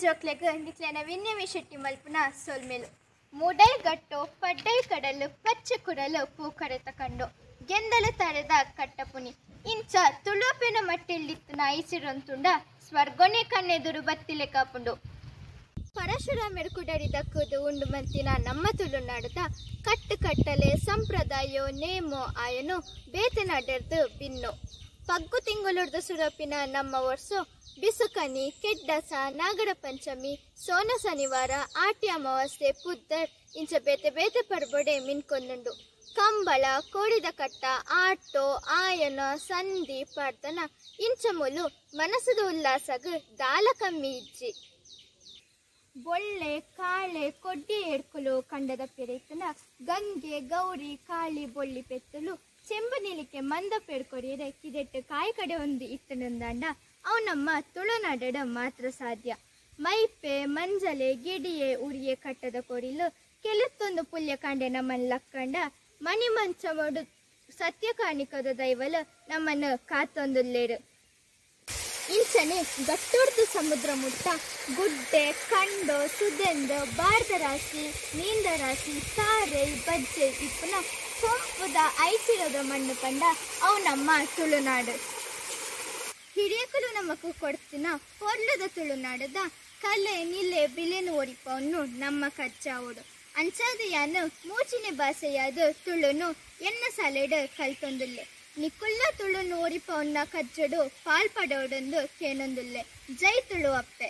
ಜೋಕ್ಲೆಗ್ ನಿಕ್ಲೆನ ವಿನ್ಯಮಿ ಶೆಟ್ಟಿ ಮಲ್ಪುನ ಸೊಲ್ಮೆಲು. ಮೂಡೈ ಗಟ್ಟು ಪಡ್ಡೈ ಕಡಲು ಪಚ್ಚೆ ಕುರಲು ಪೂಕರೆತ ಕಂಡು ಗೆಂದಲು ತರೆದ ಕಟ್ಟಪುನಿ ಇಂಚ ತುಳುಪೆನ ಮಟ್ಟಿಲಿತ್ತಿನ ಐಸಿರೊಂತುಂಡ ಸ್ವರ್ಗೊನೆ ಕಣ್ಣೆದುರು ಬತ್ತಿಲೆ ಕಾಪುಂಡು. ಪರಶುರಾಮೆರ್ ಕುಡರಿ ದಕ್ಕುದು ಉಂಡು ಮಂತಿನ ನಮ್ಮ ತುಳುನಾಡುದ ಕಟ್ಟು ಕಟ್ಟಲೆ ಸಂಪ್ರದಾಯೋ ನೇಮೋ ಆಯನು ಬೇತನಾಡೆರ್ದು ಬಿನ್ನು. ಪಗ್ಗು ತಿಂಗಳುರ್ದು ಸುರಪಿನ ನಮ್ಮ ವರ್ಷ ಬಿಸುಕನಿ, ಕೆಡ್ಡಸ, ನಾಗರ ಪಂಚಮಿ, ಸೋನ ಶನಿವಾರ, ಆಟಿ ಅಮಾವಾಸ್ಯೆ, ಪುದ್ದರ್ ಇಂಚ ಬೇತೆ ಬೇತೆ ಪರ್ಬೊಡೆ ಮಿನ್ಕೊಂದುಂಡು. ಕಂಬಳ, ಕೋಡಿದ ಕಟ್ಟ, ಆಟೋ, ಆಯನ, ಸಂಧಿ, ಪ್ರಾರ್ಥನ ಇಂಚ ಮುಲು ಮನಸ್ಸದ ಉಲ್ಲಾಸಗ್ ದಾಲ ಕಮ್ಮಿ ಇಜ್ಜಿ. ಬೊಳ್ಳೆ ಕಾಳೆ ಕೊಡ್ಡಿ ಏಡ್ಕುಲು ಕಂಡದ ಪೆರೆತನ ಗಂಗೆ ಗೌರಿ ಕಾಳಿ ಬೊಳ್ಳಿ ಪೆತ್ತಲು ಚೆಂಬು ನಿಲಿಕೆ ಮಂದ ಪೇಡ್ಕೊರಿಯರೆ ಕಿದೆಟ್ಟು ಕಾಯಿ ಕಡೆ ಒಂದು ಇತ್ತನಂದಾಂಡ ಅವು ನಮ್ಮ ತುಳುನಾಡಡ ಮಾತ್ರ ಸಾಧ್ಯ. ಮೈಪೆ ಮಂಜಲೆ ಗಿಡಿಯೆ ಉರಿಯೆ ಕಟ್ಟದ ಕೊರಿಲು ಕೆಲತ್ತೊಂದು ಪುಲ್ಯ ಕಾಂಡೆ ನಮ್ಮನ್ನು ಲಕ್ಕಂಡ ಮಣಿ ಮಂಚಮಡು ಸತ್ಯ ಕಾಣಿಕದ ದೈವಲು ನಮ್ಮನ್ನು ಕಾತೊಂದುಲ್ಲೇರು. ಇಂಚನೆ ಗಟ್ಟೋರ್ದು ಸಮುದ್ರ ಮುಟ್ಟ ಗುಡ್ಡೆ ಕಂಡು ಸುದೆಂದು ಬಾರ್ದ ರಾಶಿ ನೀಂದ ರಾಶಿ ತಾರೆ ಬಜ್ಜೆ ಇಪ್ಪನ ಸೊಂಪುದ ಐಸಿರದ ಮಣ್ಣು ಕಂಡ ಅವು ನಮ್ಮ ತುಳುನಾಡು. ಹಿರಿಯಕಲು ನಮಕು ಕೊಡ್ತಿನ ಪೊರ್ಲದ ತುಳುನಾಡದ ಕಲೆ ನಿಲೆ ಬಿಲೆನು ಒರಿಪವನ್ನು ನಮ್ಮ ಕಚ್ಚಾವೋಡು. ಅಂಚಾದ ಯಾನು ಮೂಚಿನ ಭಾಷೆಯಾದ ತುಳುನು ಎನ್ನ ಸಾಲೆಡು ಕಲ್ತೊಂದುಲ್ಲೆ. ನಿಕುಲ್ಲ ತುಳುನು ಒರಿಪವನ್ನ ಕಜ್ಜಡು ಪಾಲ್ಪಡೋಡೊಂದು ಕೇನೊಂದುಲ್ಲೆ. ಜೈ ತುಳುವಪ್ಪೆ.